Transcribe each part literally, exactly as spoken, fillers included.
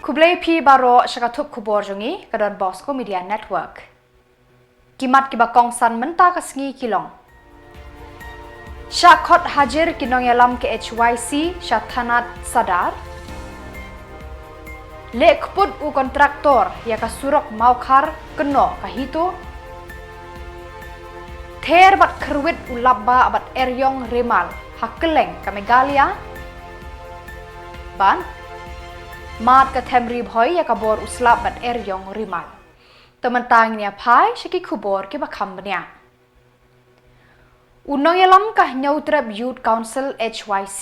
Khublei phi baroh sha ka thup khubor jong ngi ka Don Bosco Media Network. Ki mat kiba kongsan mynta ka sngi ki long: Shah khot hajir ki nongïalam ka H Y C sha thanat Sadar. Leh kput u kontraktor ïa ka surok Mawkhar Kynnoh Kahito. Ther bad kyrwit u lapbah bad eriong Rimal ha kylleng ka Meghalaya. Bad mad ka them Ri Bhoi ïa ka bor u slap bad eriong Rimal. Te mynta ngin ïa phai sha ki khubor kiba kham bniah. U nongïalam ka Hynñiewtrep Youth Council H Y C,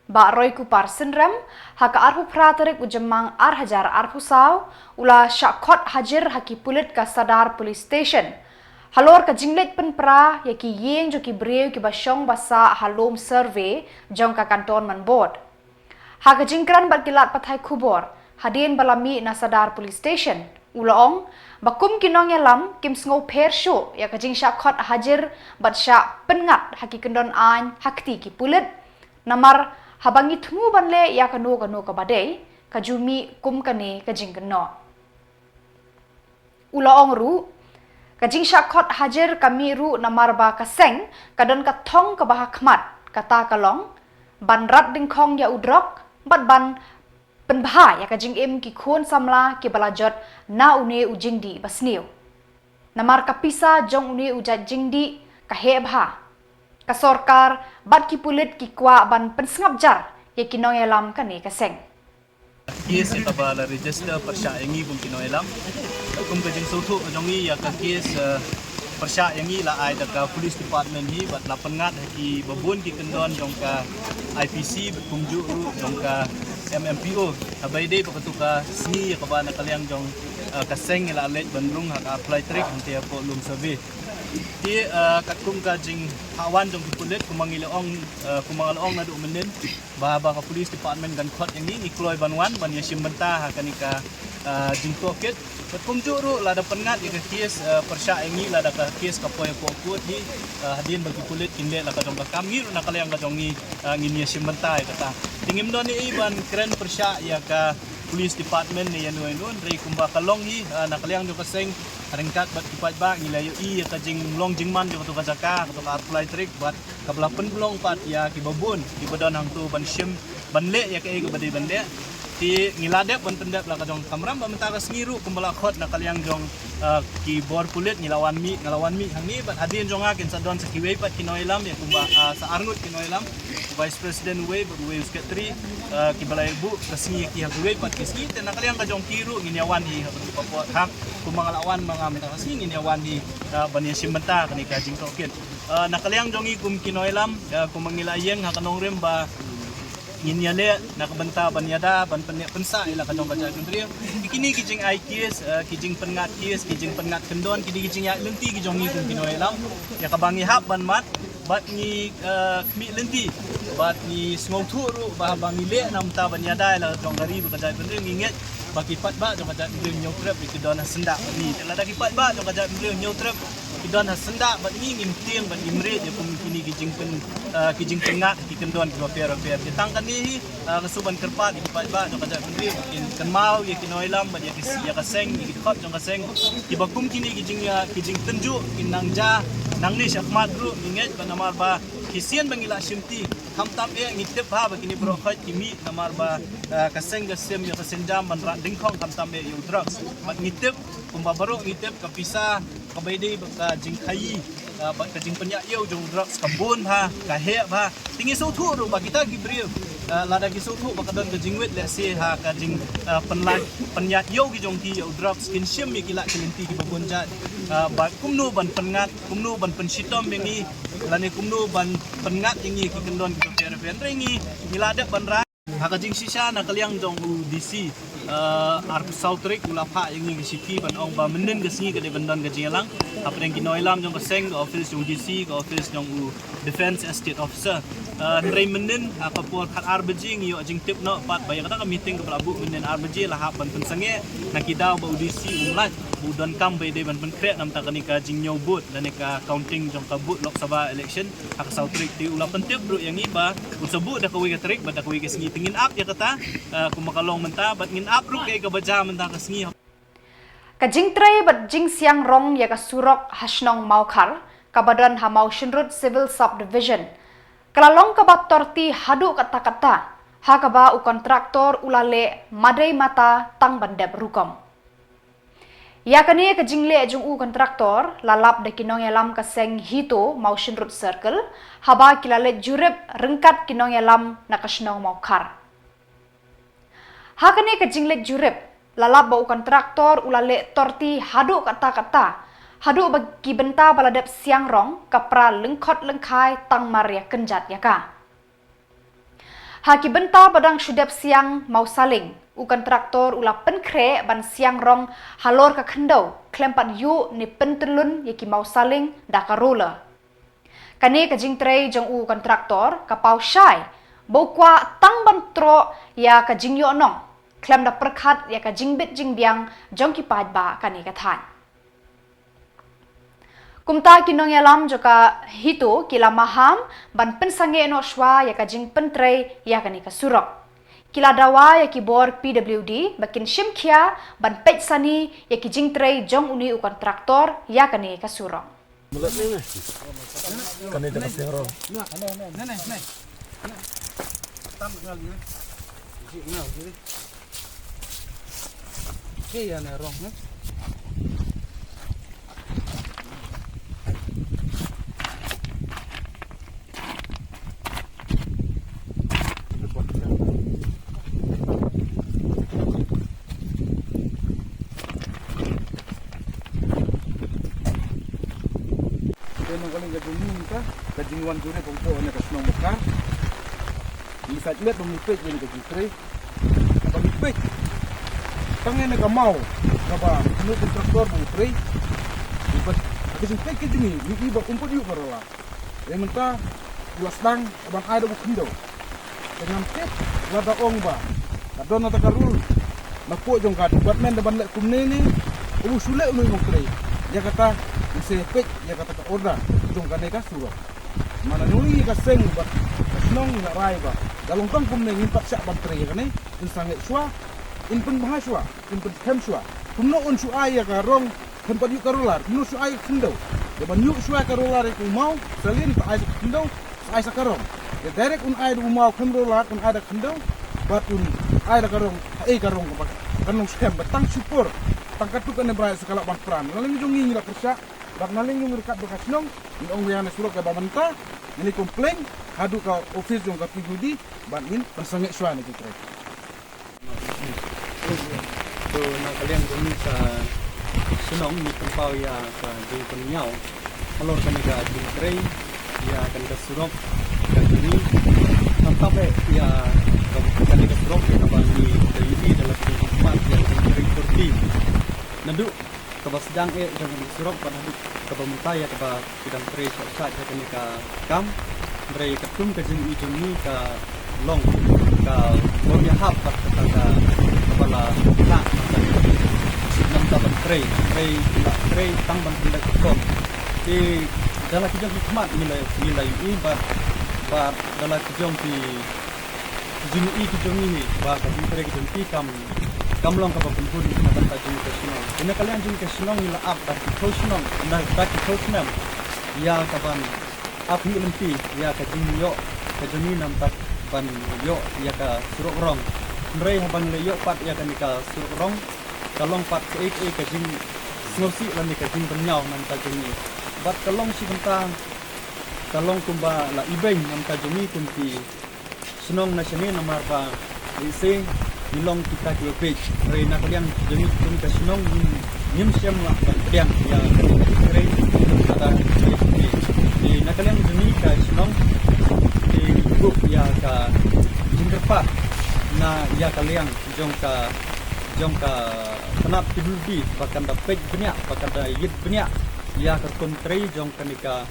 Bah Roykupar Synrem, ha ka arphew phra tarik u Jymmang ar hajar arphew saw, u la shah khot hajir ha ki pulit ka Sadar Police Station halor ka jingleit pynpra ïa ki ïing jong ki briew kiba shong ba sah ha lum survey jong ka Cantonment Board. Ha ka jingkren bad ki lad pathai khubor hadien ba la mih na Sadar Police Station, u la ong ba kum ki nongïalam kim sngew pher shuh ïa ka jingshah khot hajir bad shah pynngat ha ki kyndon aiñ ha kti ki pulit. Namar haba ngi thmu ban leh ïa kano kano kaba dei, ka ju mih kum kane ka jingkynnoh. U la ong ruh, ka jingshah khot hajir ka mih ruh namar ba ka seng ka don ka thong kaba ha khmat, kata ka long ban rat dyngkhong ïa u drok bad ban pynbha ïa ka jingim ki khun samla kiba la jot na une u jingdih basniew. Namar ka pisa jong une u jait jingdih ka heh bha, ka sorkar bad ki pulit ki kwah ban pynsngap jar ïa ki nongïalam kane ka seng. Case ïa kaba la register pyrshah ïa ngi kum ki nongïalam. Kum ka jingsngewthuh ka jong ngi ïa ka case, eh, pyrshah ïa ngi la ai da ka police department hi bad la pynngat ha kiba bun ki kyndon jong ka I P C bad kumjuh ruh jong ka M M P O. Haba ïadei bad katu ka sngi ïa kaba na ka liang jong, eh, ka seng ngi la leit ban rung ha ka arphew lai tarik hangtei hapoh lum survey. Te, eh, katkum ka jingwan jong ki pulit kumba ngi la ong, eh, kumba nga la ong naduh mynnin ba, ba ka police department kan khot ïa ngi, ngi kloi ban wan ban ïashim bynta ha kane ka, ah, jingtohkit. Bad kumjuh ruh lada pynngat ïa ka case, ah, pyrshah ïa ngi, lada ka case ka poi hapoh court hi, ah, hadien ba ki pulit kin leh la ka jong ka kam, ngi ruh na ka liang ka jong ngi, ah, ngin ïashim bynta ïa kata. Te ngim don ei ei ban kren pyrshah ïa ka police department ne ïano ïano, hynrei kumba ka long hi, ah, na ka liang jong ka seng ryngkat bad ki paidbah ngi la ïohi ïa ka jinglong jingman jong katu ka jaka, katu ka arphew lai tarik bad kaba la pynlong pat ïa kiba bun kiba don hangto ban shim ban leh ïa kaei kaba dei ban leh. Te ngi la dep ban pyndep la ka jong ka kamram ba mynta ka sngi ruh kumba la khot na ka liang jong, ah, ki bor pulit ngi la wan mih, nga la wan mih hangne bad hadien jong nga kin sa don sa kiwei pat ki nongïalam ïa kumba, ah, sa arngut ki nongïalam, u vice president uwei bad uwei u secretary, ah, kiba la ïa buh ka sngi ïa ki ha kiwei pat ki sngi. Te na ka liang ka jong ki ruh ngin ïa wan hi ha katu ka por, ha kumba nga la wan ma nga mynta ka sngi ngin ïa wan hi, ah, ban ïashim bynta kane ka jingtohkit. Ah, na ka liang jong ngi kum ki nongïalam, ah, kumba ngi la ïeng ha ka nongrim ba ngin ïaleh na ka bynta ban ïada ban pyneh pynsah ïa la ka jong ka jaitbynriew. Ki kine ki jingai case, ah, ki jingpynngat case, ki jingpynngat kyndon, kine ki jingïaid lynti ki jong ngi kum ki nongïalam ïa kaba ngi hap ban mad bad ngi, ah, khmih lynti bad ngi sngewthuh ruh ba haba ngi leh na ka bynta ban ïada ïa la ka jong ka ri bad ka jaitbynriew ngi ngeit ba ki paidbah jong ka jaitbynriew Hynñiewtrep ki don ha syndah bad ngi. Te lada ki paidbah jong ka jaitbynriew Hynñiewtrep ki don ha syndah bad ngi, ngim tieng bad ngim rit ïa kum kine ki jingpyn, ah, ki jingpynngat ki kyndon kiba pher bapher. Te tang kane hi, ah, nga shu ban kyrpad ïa ki paidbah jong ka jaitbynriew ba kin kynmaw ïa ki nongïalam bad ïa ki, ïa ka seng, ïa ki dkhot jong ka seng kiba kum kine ki jing, ah, ki jingtynjuh kin nang jia nangne shakhmat ruh. Ngi ngeit ba namar ba shisien ba ngi la shimti, khamtam eh ngi tip ha ba kine baroh khoit ki mih namar ba, ah, ka seng ka sim ïa ka sienjam ban rat dyngkhong khamtam eh ïa u drugs. Bad ngi tip, kumba baroh ngi tip, ka pisa kaba ïadei bad ka jingkhaïi, ah, bad ka jingpynïaid ïa u jong u drugs ka bun bha, ka heh bha. Te ngi sngewthuh ruh ba kita ki briew, ah, lada ki sngewthuh ba ka don ka jingwit lehse ha ka jing, ah, pynlait, pynïaid ïa u ki jong ki ïa u drugs, kin shim ïa ki lad ki lynti kiba bun jait, ah, ba kumno ban pynngat, kumno ban pynshitom ïa ngi, lane kumno ban pynngat ïa ngi ki kyndon kiba pher bapher. Hynrei ngi, ngi la dep ban rai ha ka jingshisha na ka liang jong u D C, ah, arphew saw tarik u la phah ïa ngi ka shithi ban ong ba mynnin ka sngi ka dei ban don ka jingïalang hapdeng ki nongïalam jong ka seng, ka office jong u D C, ka office jong u Defence Estate Officer. Uh, hynrei mynnin, uh, ka por khat ar baje ngi ïoh jingtip noh pat ba ïa kata ka meeting kaba la buh mynnin ar baje la hap ban pynsangeh na ki daw ba u D C um lait, ba u donkam ba ïadei ban pynkhreh namar kane ka jingñiew vote lane ka counting jong ka vote Lok Sabha election ha ka saw tarik. Te u la pyntip ruh ïa ngi ba un sa buh da kawei ka tarik bad da kawei ka sngi. Te ngin ap ïa kata, uh, kumba ka long mynta bad ngin ap ruh kaei kaba jia mynta ka sngi. Ka jingtrei bad jingsiang rong ïa ka surok ha shnong Mawkhar, kaba don ha Mawshynrut Civil Subdivision, ka la long kaba torti haduh katta katta, ha kaba u kontraktor u la leh madei mata tang ban dep rukom. Ïa kane ka jingleh jong u kontraktor la lap da ki nongïalam ka seng HITO Mawshynrut Circle, haba ki la leit jurip ryngkat ki nongïalam na ka shnong Mawkhar. Ha kane ka jingleit jurip, la lap ba u kontraktor u la leh torti haduh katta katta, haduh ba ki bynta ba la dep siang rong ka pra lyngkhot lyngkhai tang mar ïa kynjat ïa ka. Ha ki bynta ba dang shu dep siang mawsaling, u kontraktor u la pynkhreh ban siang rong halor ka khyndew, khlem pat ïuh ne pyntyllun ïa ki mawsaling da ka roller. Kane ka jingtrei jong u kontraktor ka paw shai, ba u kwah tang ban troh ïa ka jingïohnong, khlem da pyrkhat ïa ka jingbit jingbiang jong ki paidbah kane ka thaiñ. Kumta ki nongïalam jong ka HITO ki la maham ban pynsangeh noh shuwa ïa ka jingpyntrei ïa kane ka surok. Ki la dawa ïa ki bor P W D ba kin shim khia ban peit sani ïa ki jingtrei jong une u kontraktor ïa kane ka surok. Mulut ni, ni. Kane da ka siang rong. Ki ïa ne rong, ne? Te nang ka liang ka jong ngi mynta, ka jingwan jurip hapoh ne ka shnong Mawkhar. Ngi sa jlet ba ngi peit ïa ka jingtrei. Kaba ngi peit tang ïa ka maw kaba u kontraktor ba u trei. Ngi peit ka jingpeit ka jong ngi, ngi i ba um pat ïuh ka roller. Te mynta u la sdang ban ai da u khyndew. Te ngam tip lada ong ba ka don kata ka rule napoh jong ka department da ban leh kumne ne, u shu leh u nongtrei. Ïa kata u sa peit ïa kata ka order jong kane ka surok. Mana ngi ka seng bad ka shnong ngi la rai ba da long tang kumne ngim pat shah ban trei ïa kane, in sangeh shuwa, in pynbha shuwa, in pynskhem shuwa. Kumno un shu ai ïa ka rong khlem pat ïuh ka roller, kumno shu ai ka khyndew. Ïa ban ïuh shuwa ka roller ïa ka maw, sa lin ta ai sa ka khyndew, sa ai sa ka rong. Ïa direct un ai da u maw khlem roller, un ai da ka khyndew, bad un ai da ka rong, ha ei ka rong ka bad kan long skhem bad tang shu por, tang katto katne bnai sa ka lah ban pran. Na liang jong ngi ngi la pyrshah, bad na liang jong ngi ryngkat bad ka shnong, ngi ong ïa kane surok kaba mynta, ngi complain haduh ka office jong ka P W D, bad ngin pynsangeh shuwa ne ki trei. To na ka liang jong ngi ka shnong ngi pynpaw ïa ka jingpynñiaw halor kane ka jingtrei ïa kane ka surok ka jong ngi. Tang tap eh ïa ka, kane ka surok ïa kaba ngi da ïohi da la ki khmat ïa ka jingtrei pyrthei. Naduh kaba sdang eh jong kane ka surok bad haduh kaba mynta ïa kaba ki dang trei shah shah ïa kane ka kam. Hynrei katkum ka jingïohi jong ngi ka long ka bor ïahap bad kata ka kaba la lah na ka namar ka ban trei, trei la trei tang ban pynlait ka kom. Te da la ki jong ki khmat ngi la, ngi la ïohi bad, bad da la ki jong ki jingïohi ki jong ngi hi ba ka jingtrei ka jong ki kam, kam long kaba pynhun na ka bynta jong ka shnong. Te na ka liang jong ka shnong ngi la ap da ki khaw shnong, na da ki khaw shnong ïa ka ban ap hi lynti ïa ka jingïoh ka jong ngi namar ban ïoh ïa ka surok rong. Hynrei haba ngi la ïoh pat ïa kane ka surok rong, ka long pat kaei kaei ka jingsngewsih lane ka jingpynñiaw namar ka jong ngi. Bad ka long shi bynta, ka long kumba la ibeiñ namar ka jong ngi kum ki shnong na shane namar ba lehse ngi long kita kiba bieit. Hynrei na ka liang jong ngi kum ka shnong ngim, ngim shym lah ban pdiang ïa ka jingtrei kata. Te na ka liang jong ngi ka shnong te ngi buh ïa ka jingkyrpad na ïa ka liang jong ka, jong ka tnat P W D ba kan da peit bniah, ba kan da ïit bniah ïa ka rukom trei jong kane ka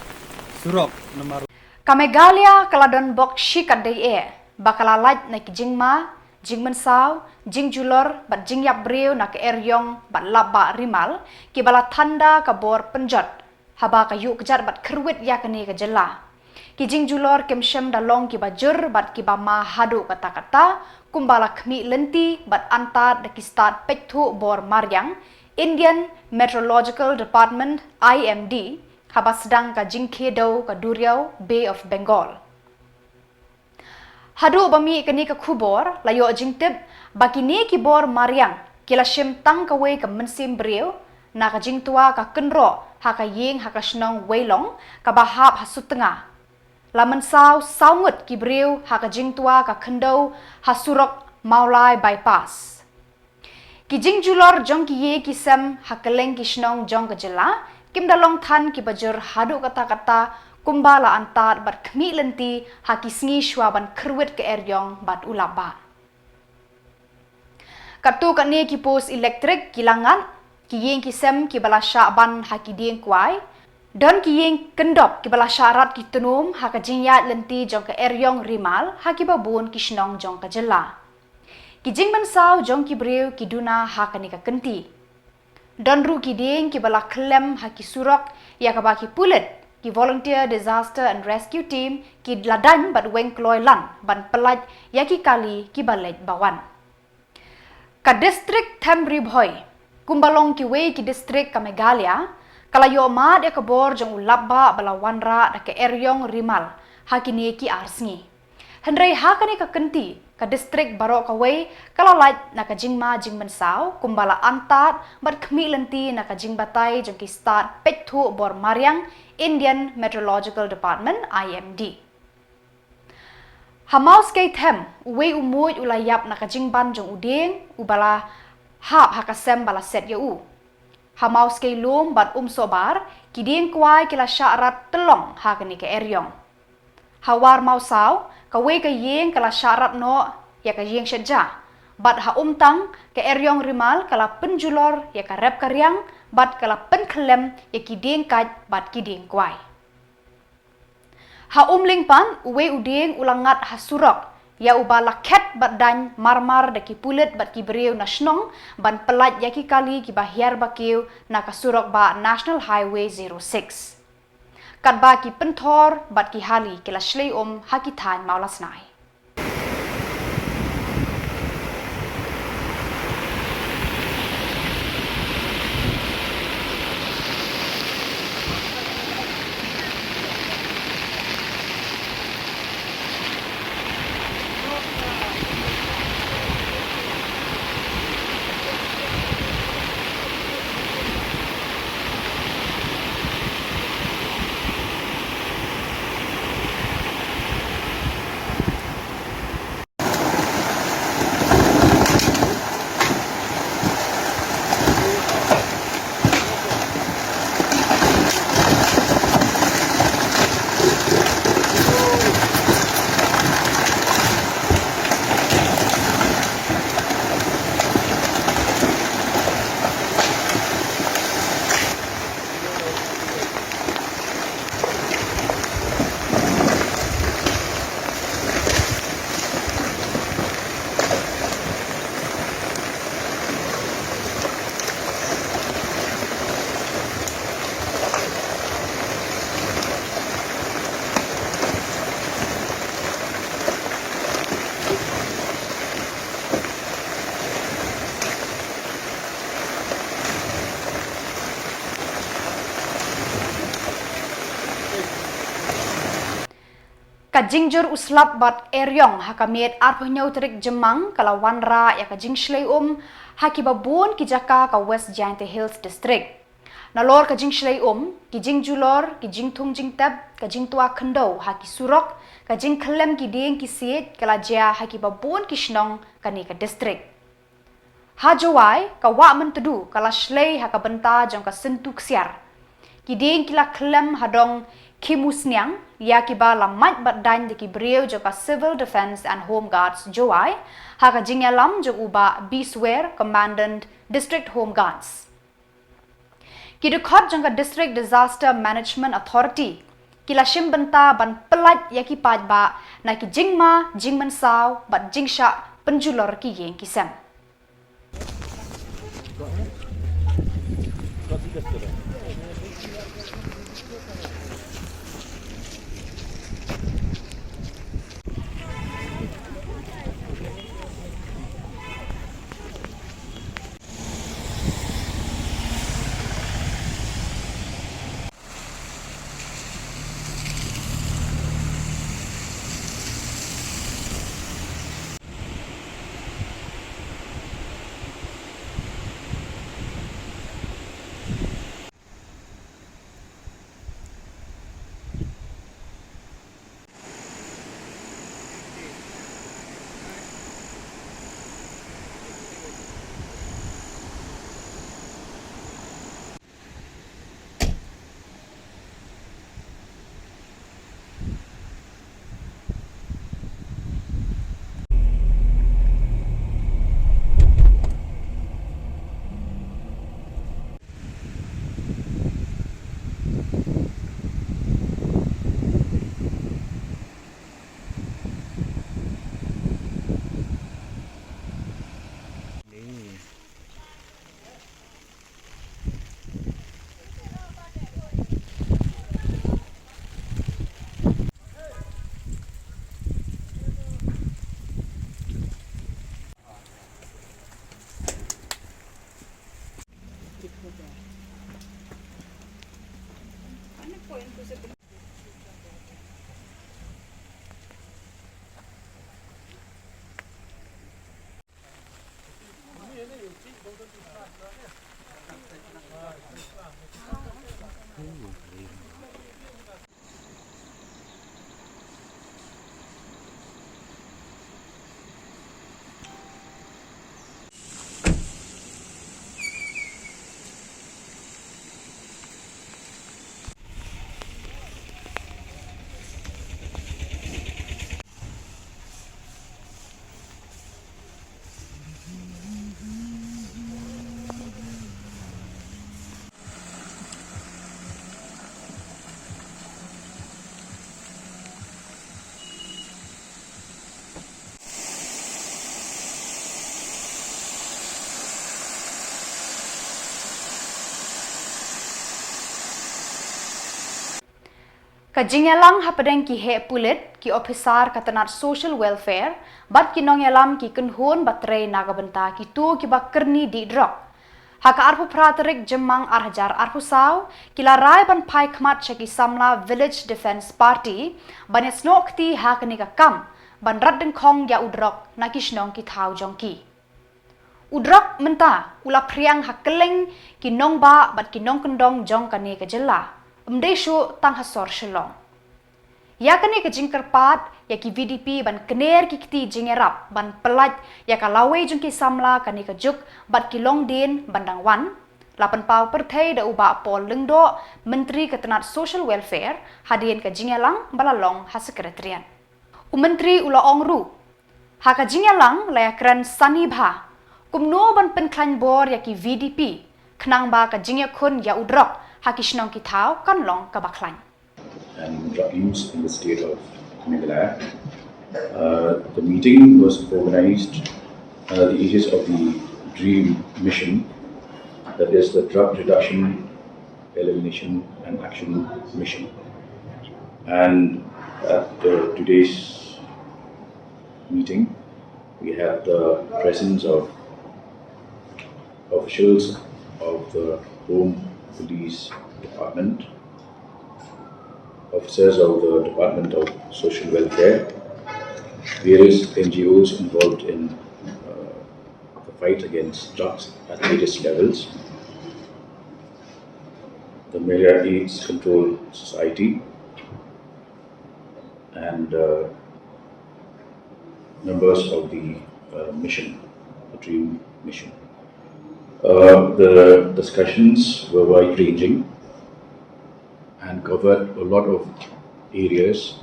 surok namar Ka Meghalaya ka la don bok shi katdei eh ba ka la lait na ki jingma, jingmynsaw, jingjulor bad jingïap briew na ka eriong bad lapbah rimal kiba la thanda ka bor pynjot haba ka ïuh kjat bad kyrwit ïa kane ka jylla. Ki jingjulor kim shym da long kiba jur bad kiba ma haduh katta katta, kumba la khmih lynti bad antad da ki stad peit thuh bor mariang, Indian Meteorological Department, I M D, haba sdang ka jingkhie dew ka duriaw Bay of Bengal. Haduh ba mih kane ka khubor la ïoh jingtip ba kine ki bor mariang ki la shim tang kawei ka mynsiem briew na ka jingtwa ka kynroh ha ka ïing ha ka shnong Weilong kaba hap ha Sutnga. La mynsaw saw ngut ki briew ha ka jingtwa ka khyndew ha surok Mawlai Bypass. Ki jingjulor jong ki ïing ki sem ha kylleng ki shnong jong ka jylla kim da long than kiba jur haduh katta katta, kumba la antad bad khmih lynti ha ki sngi shuwa ban kyrwit ka eriong bad u lapbah. Katto katne ki post elektrik ki la ngat, ki ïing ki sem kiba la shah ban ha ki dieng kwai. Don ki ïing kyndop kiba la shah rat ki tnum ha ka jingïaid lynti jong ka eriong rimal ha kiba bun ki shnong jong ka jylla. Ki jingmynsaw jong ki briew ki duna ha kane ka kynti. Don ruh ki dieng kiba la khyllem ha ki surok ïa kaba ki pulit, ki Volunteer Disaster and Rescue Team ki la daiñ bad weng kloi lan ban pyllait ïa ki kali kiba leit ba wan. Ka distrik Them Ri Bhoi, kumba long kiwei ki distrik ka Meghalaya, ka la ïoh mad ïa ka bor jong u lapbah ba la wanrah da ka eriong rimal ha kine ki ar sngi. Hynrei ha kane ka kynti, ka distrik baroh kawei ka la lait na ka jingma jingmynsaw, kumba la antad bad khmih lynti na ka jingbatai jong ki stad peit thuh bor mariang Indian Meteorological Department, I M D. Ha Mawskei Them, uwei u muid u la ïap na ka jingban jong u dieng uba la hap ha ka sem ba la set ïa u. Ha Mawskei Lum bad Umsohbar, ki dieng kwai ki la shah rat tyllong ha kane ka eriong. Ha War Mawsaw, kawei ka ïing ka la shah rat noh ïa ka ïing shet ja. Bad ha Umtang, ka eriong rimal ka la pynjulor ïa ka rep ka riang bad ka la pynkhyllem ïa ki dieng kait bad ki dieng kwai. Ha Umling pat, uwei u dieng u la ngat ha surok ïa uba la khet bad daiñ marmar da ki pulit bad ki briew na shnong ban pyllait ïa ki kali kiba hiar ba kiew na ka surok bah National Highway zero six. Katba ki pynthor bad ki hali ki la shlei um ha ki thaiñ Mawlasnai. Ka jingjur u slap bad eriong ha ka miet arphew hynñiew tarik Jymmang ka la wanrah ïa ka jingshlei um ha kiba bun ki jaka ka West Jaintia Hills District. Nalor ka jingshlei um, ki jingjulor, ki jingthung jingtep, ka jingtwa khyndew ha ki surok, ka jingkhyllem ki dieng ki siej ka la jia ha kiba bun ki shnong kane ka district. Ha Jowai, ka wah Myntdu ka la shlei ha ka bynta jong ka syntu ksiar. Ki dieng ki la khyllem ha dong Khimusniang, ïa kiba la mait bad daiñ da ki briew jong ka Civil Defence and Home Guards Jowai, ha ka jingïalam jong u Bah Biswer, Commandant District Home Guards. Ki dkhot jong ka District Disaster Management Authority, ki la shim bynta ban pyllait ïa ki paidbah na ki jingma jingmynsaw bad jingshah pynjulor ki ïing ki sem. Ka jingïalang hapdeng ki heh pulit, ki ophisar ka tnat Social Welfare bad ki nongïalam ki kynhun ba trei na ka bynta kito kiba kyrni dih drok. Ha ka arphew phra tarik Jymmang ar hajar arphew saw, ki la rai ban phai khmat sha ki samla Village Defence Party ban ïasnoh kti ha kane ka kam ban rat dyngkhong ïa u drok na ki shnong ki thaw jong ki. U drok mynta u la phriang ha kylleng ki nongbah bad ki nongkyndong jong kane ka jylla, ym dei shuh tang ha sor Shillong. Ïa kane ka jingkyrpad ïa ki V D P ban kner ki kti jingïarap ban pyllait ïa ka lawei jong ki samla kane ka juk bad ki longdien ban dang wan, la pynpaw pyrthei da u Bah Paul Lyngdoh, Myntri ka tnat Social Welfare, hadien ka jingïalang ba la long ha Secretariat. U Myntri u la ong ruh, ha ka jingïalang la ïakren sani bha kumno ban pynkhlaiñ bor ïa ki V D P khnang ba ka jingïakhun ïa u drok ha ki shnong ki thaw kan long kaba khlaiñ. And drug use in the state of Meghalaya. Uh, the meeting was organized under the aegis of the DREAM mission, that is the Drug Reduction, Elimination and Action Mission. And at uh, today's meeting, we had the presence of officials of the Home Police Department, officers of the Department of Social Welfare, various N G Os involved in uh, the fight against drugs at various levels, the Meghalaya AIDS Control Society, and uh, members of the uh, mission, the DREAM mission. Uh, the discussions were wide ranging and covered a lot of areas.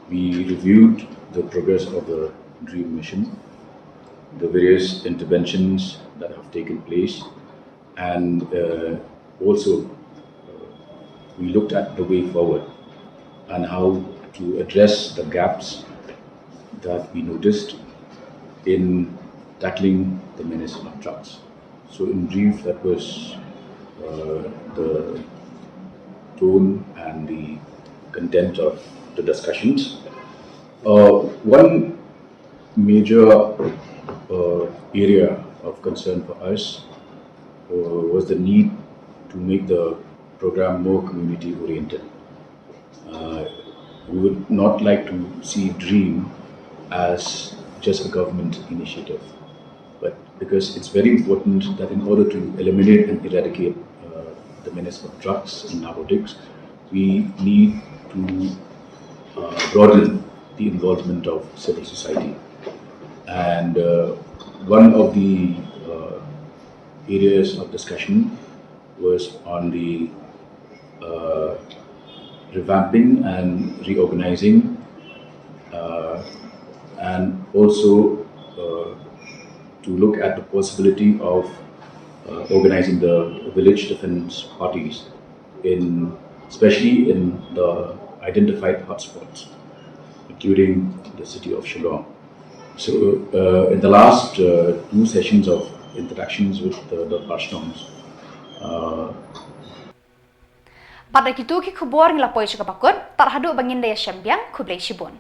We reviewed the progress of the DREAM mission, the various interventions that have taken place, and uh, also uh, we looked at the way forward. and how to address the gaps that we noticed in tackling the menace of drugs. So in brief, that was uh, the tone and the content of the discussions. Uh, one major uh, area of concern for us uh, was the need to make the program more community oriented. Uh, we would not like to see DREAM as just a government initiative, but because it's very important that in order to eliminate and eradicate uh, the menace of drugs and narcotics, we need to uh, broaden the involvement of civil society. And uh, one of the uh, areas of discussion was on the uh, revamping and reorganizing, uh, and also uh, to look at the possibility of uh, organizing the village defense parties in, especially in the identified hotspots, including the city of Shillong. So, uh, in the last uh, two sessions of interactions with the Dorbar Shnongs, uh, Bad da kitu ki khubor ngi la poi sha kaba kut, tar haduh ba ngin da ïashem biang, khublei shibun.